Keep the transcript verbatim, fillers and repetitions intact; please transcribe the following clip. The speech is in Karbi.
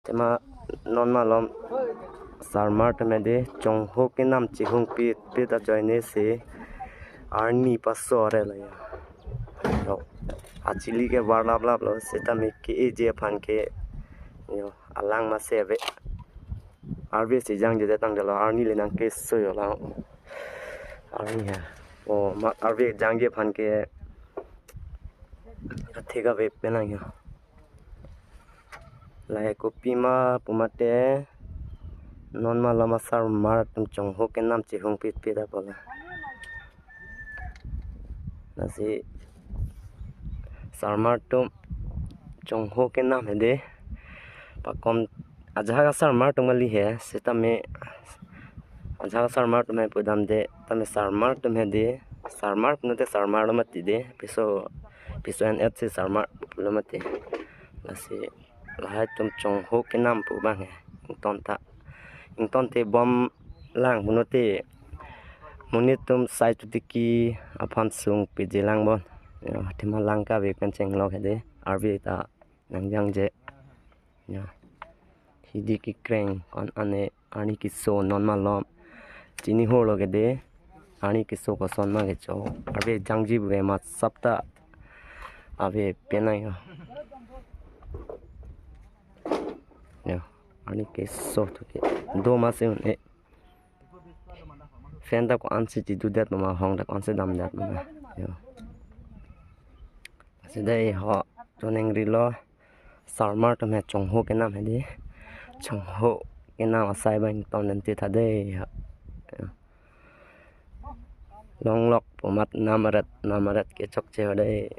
Tema non malom sarmar atum hedi chongho kenam chehung pit pit ajoine si arni paso re la ya. Yo, achili ke varlap lap lo, seta me ke-eji aphan ke, yo, alang mase ave. Arve si jangje tangte lo, arni le nangkeso yo la. Arni ha. O, ma arve jangje aphan ke kathek ave pen lang yo. Lahai kopima pu mate non malom asarmar atum chongho kenam chehung pit pit apot la. Lasi sarmar atum chongho kenam hedi. Pakom ajahak asarmar atum kali he, seta me ajahak asarmar atum he pudamde, tame sarmar atum hedi, sarmar pulote sarmar lo mati de, piso, piso en et si sarmar lo mati. Lasi lahai atum chongho kenam pu abang he, ington ta, ingtonte bom lang pulote monit atum sai chotiki aphan sung peji lang bon. Yo, athema lang kave pen chenglok hedi, arve ta nangjangje. Yo. Hidi kekreng ko-an ane arni keso non malom. Chini hor lo kedi, arni keso koson ma kecho. Arve jangji ave ma sapta ave pen lang yo. Yo, arni keso thu ke. Do masi un-e. Fan ta ko-an si chidudet ma, hong ta ko-an si damdet ma. Yo. Lasi dei ho, choningri lo. Sarmar atum he chongho kenam hedi. Chongho kenam asai abang ington nangtitha dei ha. Longlok pu mat nam aret, nam aret ke chokche ho dei.